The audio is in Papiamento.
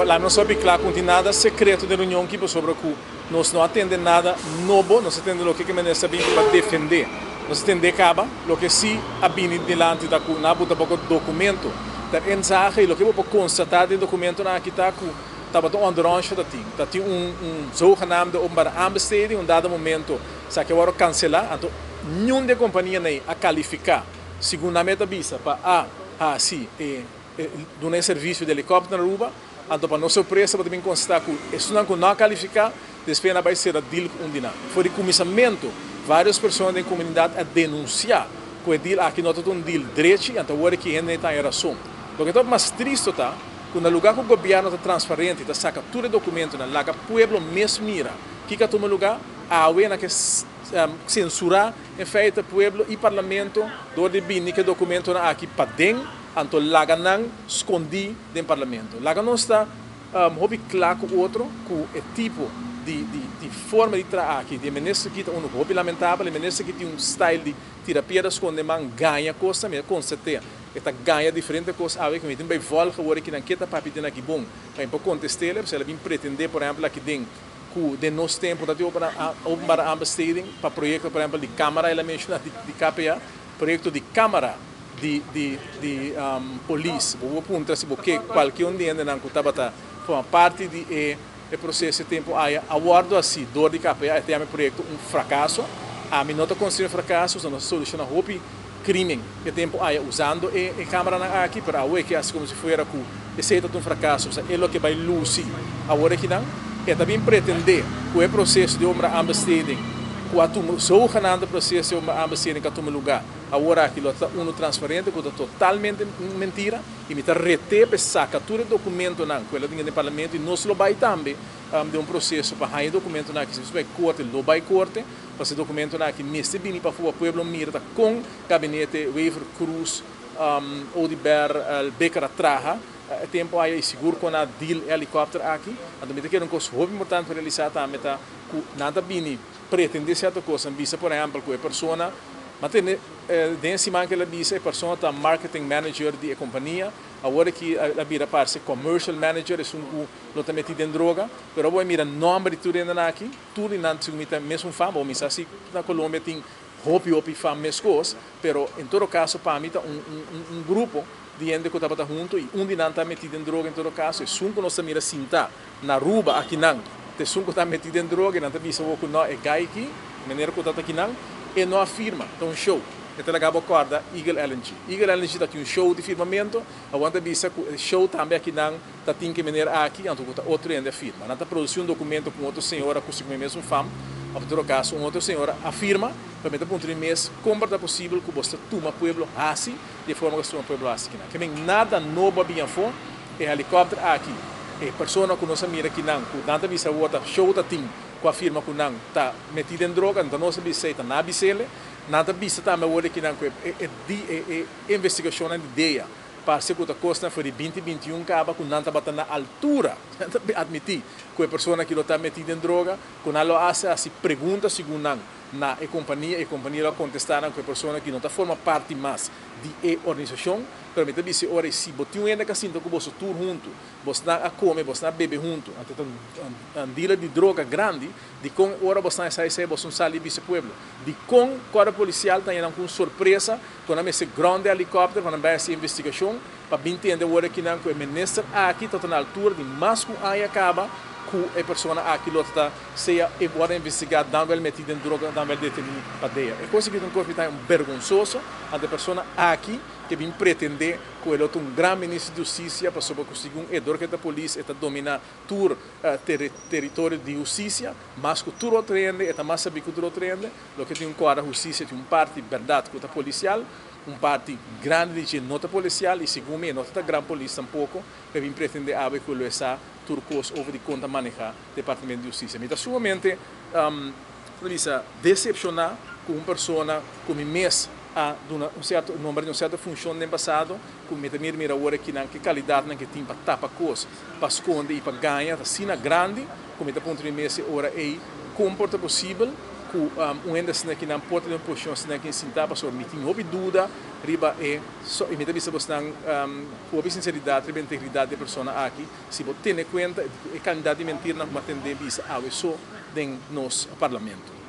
Laga nos sabi kla ku no tin nada sekreto den reunion aki pasobra ku nos no a tende nada nobo, nos a tende loke ku e minister a bini pa defende. Nos a tende kaba, loke si a bini dilanti ta ku nan a buta poko dokumento ter inzage i loke bo por konstatá den dokumentonan aki ta ku tabata un onderonsje ta tin. Ta tin un un zogenaamde openbare aanbesteding, un dado momento esaki a wòrdu kanselá, anto niun di e kompanianan ei a kalifiká segun nan meta bisa pa a hasi e duna e servisio di helikòpter na Aruba, anto pa nos sorpresa bo ta bin konstatá ku esunnan ku no a kalifiká despues nan a bai sera deal ku un di nan. For di kuminsamentu vários persona den komunidat a denunsiá ku e deal aki no tabata un deal drechi, anto awor aki hende ta haña rason. Loke ta mas tristu ta ku na lugá ku gobièrnu ta transparente i ta saka tur e dokumentonan laga pueblo mes mira kiko a tuma lugá, awe nan ke sensurá en feite pueblo i parlamento dor di bini ku e dokumentonan aki paden. Anto laga nan skondí den parlamento. Laga nos ta hopi kla ku otro ku e tipo di di forma di traha aki di e minister aki ta unu hopi lamentabel. E minister aki tin un style di tira piedra skonde man, gaña kosnan. Mi a konstatea e ta gaña diferente kos awe ku mi tin bai vòlg awor aki nan ke ta papia den aki bon pa mi por kontest'el. Pasobra el a bin pretendé por ehèmpel aki den ku den nos tempu ta tin openbare aanbesteding pa proyekto por ehèmpel di kamera el a menshoná di KPA, proyekto di kamera. Di di di polis. Bo por puntra si bo ke kualke un di hendenan ku tabata forma parti di e e proseso e tempu aya a wòrdu hasi dor di KPA. E ta yama e proyekto un frakaso. Ami no ta konsidera un frakaso, pasobra nos a solushoná hopi krimen e tempu aya usando e e kameranan aki, pero awe ke hasi komo si fuera ku esei ta un frakaso, pasobra e loke bai lusi awor akinan. E ta bin pretendé ku e proseso di openbare aanbesteding ku a tuma, zogenaamde proseso di openbare aanbesteding ku a tuma lugá, Awor aki lo ta unu transparente ku ta totalmente mentira i mi ta ret'é pa e saka tur e dokumentonan ku el a tin den parlamento i nos lo bai tambe den un proseso pa haña e dokumentonan aki. Si nos bai korte lo bai korte pasobra e dokumentonan aki mester bini pafó pa pueblo mira ta kon gabinete Wever Croes, Oduber, Bikker a traha e tempu aya i sigur kon a deal e helikòpter aki. Anto mi ta kere un kos hopi importante pa realisá tambe ta ku nan ta bini pretendé sierto kosnan, bisa por ehèmpel ku e persona Ma tende den e siman ku el a bisa e persona ta marketing manager di e kompania, awor aki el a bira parse commercial manager, esun ku lo ta meti den droga. Pero abo a mira nòmber di tur hendenan aki, tur di nan segun mi ta mesun fam, bo mi sa si na Colombia tin hopi hopi fam meskos, pero en todo kaso pa mi ta un un grupo di hende ku tabata huntu i un di nan ta meti den droga en todo kaso, esun ku nos ta mira sinta Na Aruba akinan ta esun ku ta meti den droga i nan ta bisa bo ku no e guy aki, meneer ku ta ta akinan, e no a firma, ta un show. E ta laga bo kòrda Eagle LNG. Eagle LNG ta tin un show di firmamento, awor nan ta bisa ku e show tambe akinan ta tin ku e meneer aki anto ku ta otro hende a firma. Nan ta produsi un dokumento ku un otro señora ku segun mi mes un fam, òf en todo kaso un otro señora a firma, pero mi ta puntra mi mes kon por ta posibel ku bo ta tuma pueblo hasi di e forma ku bo ta tuma pueblo hasi akinan. Ke men nada nobo a bin afó. E helikòpter aki, e persona ku nos a mira kinan ku nan ta bisa awor ta show ta tin ku a firma ku nan ta metí den droga, anto nos a bisa esei ta na bisele. Nan ta bisa tambe awor di kinan ku e e di e e investigashonnan di dea parse ku ta kosnan for di binti 21 kaba ku nan tabata na altura, nan ta atmití ku e persona aki lo ta metí den droga, ku nan lo a hasi hasi pregunta segun nan na e kompania, e kompania lo a kontestá nan ku e persona aki no ta forma parti mas di e organisashon. Pero mi ta bisa e ora ei, si bo tin un hende ka sinta ku boso tur huntu, bosnan a kome, bosnan a bebe huntu, anto ta un dealer di droga grandi, dikon ora bosnan a sa esei boso no sali bisa e pueblo? Dikon kuadro polisial ta haña nan ku un sorpresa ku nan mester ground e helikòpter pa nan bai hasi investigashon pa bin tende ora kinan ku e minister aki ta ta na altura di mas ku un aña kaba ku e persona aki lo ta ta sea e wòrdu investigá dan wèl metí den droga dan wèl detení pa dea? E kos aki ta un kos mi ta haña un bergonsoso anto e persona aki Ke bin pretendé ku e lo ta un gran minister di hustisia pasobra ku segun e dor ku e ta polis e ta dominá tur teritorio di hustisia mas ku tur otro hende, e ta mas sabí ku tur otro hende. Loke tin un kòrda hustisia tin un parti bèrdat ku ta polisial, un parti grandi di dje no ta polisial i segun mi e no ta ta gran polis tampoko pa e bin pretendé awe ku lo e sa tur kos over di kon ta manehá departamento di hustisia. Mi ta sumamente bisa desepshoná ku un persona ku mi mes a duna un sierto nomber di un sierto funshon den pasado ku mi ta mira mira awor akinan ke kalidatnan ke tin pa tapa kos, pa skonde i pa gaña ta asina grandi ku mi ta puntra mi mes e ora ei kon por ta posibel Ku un hende asina ki nan por ta den un posishon asina ki sintá pasobra mi tin hopi duda riba e so i mi ta bisa bosnan ku hopi sinseridat riba e integridat di e persona aki si bo tene kuenta e kantidat di mentirnan ku mi a tende bisa awe so den nos parlamento.